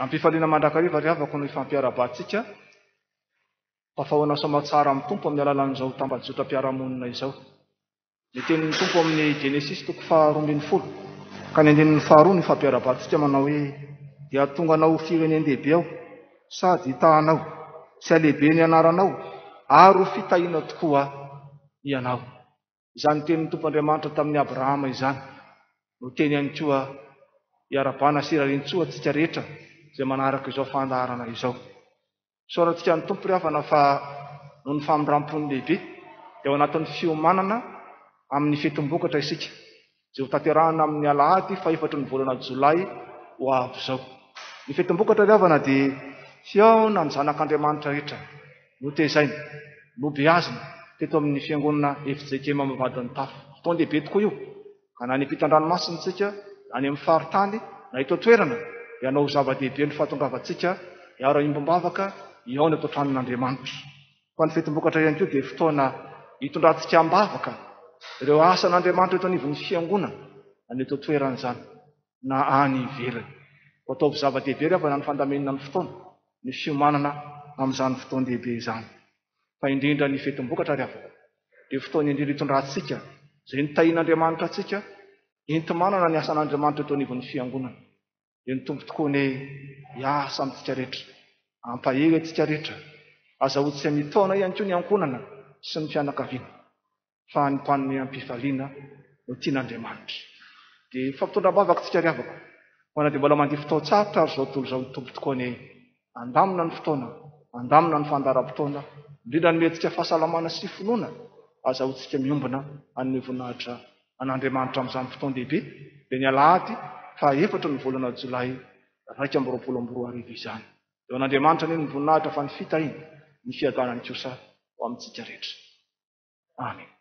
Am-pifaliana mandrakariva ry havako no ifampiarahabantsika tafahoana soamatsara amin'ny Tompo amin'ny alalan'izao tambajotram-piarahamonina izao. Ny tenin'ny Tompo amin'ny Genesisy toko faha-12 ka ny andininy faharoa no ifampiarahabantsika manao hoe, Dia hahatonga anao ho firenen-dehibe Aho, sady hitaha anao, sy halehibe ny anaranao, ary ho fitahiana tokoa ianao. Izany tenin'ny Tompo Andriamanitra tamin'i Abrahama izany no teny ihany koa iarabana sy irarian-tsoa antsika rehetra izay manaraka izao fandaharana izao. Isaorantsika ny Tompo ry havana fa noho ny famindram-pony lehibe dia ao anatin'ny fiomanana amin'ny fetim-bokatra isika izay ho tanterahina amin'ny alahady fahefatry ny volana jolay ho avy izao. Ny fetim-bokatra ry havana dia fihaonan'ny zanak'Andriamanitra rehetra notezaina, nobeazina teto amin'ny fiangonana fjkm Ambavahadinitafo. Fotoan-dehibe tokoa io ka na any ampitan-dranomasina isika, na any amin'ny faritany, na eto an-toerana dia hanao ho zava-dehibe ny fahatongavantsika hiara-hiombom-bavaka hihaona eto an-tranon'Andriamanitra. Fa ny fetim-bokatra ihany koa dia fotoana hitondrantsika am-bavaka ireo asan'Andriamanitra eto anivon'ny fiangonana, na ny eto an-toerana izany, na any ivelany. Koa ataovy zava-dehibe ry havana ny fandamenina ny fotoana, ny fiomanana amin'izany fotoan-dehibe izany. Fa indrindra ny fetim-bokatra ry havana, dia fotoana indrindra hitondrantsika izay nitahian'Andriamanitra antsika, enti-manana ny asan'Andriamanitra eto anivon'ny fiangonana. Dia ny Tompo tokoa anie hiasa amintsika rehetra, hampahery antsika rehetra, azahoantsika mitaona ihany koa ny ankohonana sy ny fianakaviana fa ny mpanome am-pifaliana no tian'Andriamanitra. Dia mifampitondra am-bavaka isika ry havako, fa na dia mbola mandia fotoan-tsarotra ary izao tontolo izao, ny Tompo tokoa anie handamina ny fotoana, handamina ny fandaharam-potoana, indrindra hanome antsika fahasalamana sy finoana, azahoantsika miombona hanome voninahitra an'Andriamanitra amin'izany fotoan-dehibe, dia ny alahady faha-efatry ny volana jolay 2021 izany. Eo an'Andriamanitra anie ny voninahitra fa ny fitahiany, ny fiadanany kosa ho amintsika rehetra. Amena.